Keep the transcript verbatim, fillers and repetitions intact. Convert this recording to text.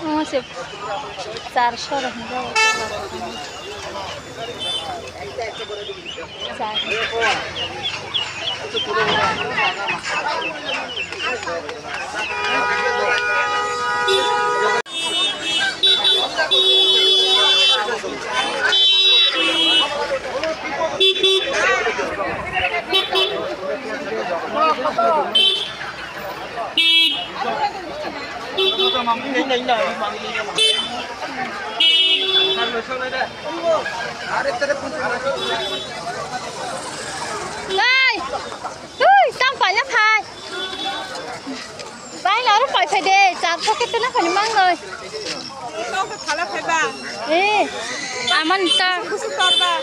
Oh, se charso rok hinwi. Char. Nai! Ui, tang paina phai. Bai na ru pai phai de, char packet na phai mang noi. Tong khe phala phai ba. Eh, aman ta. Kusu tor ba.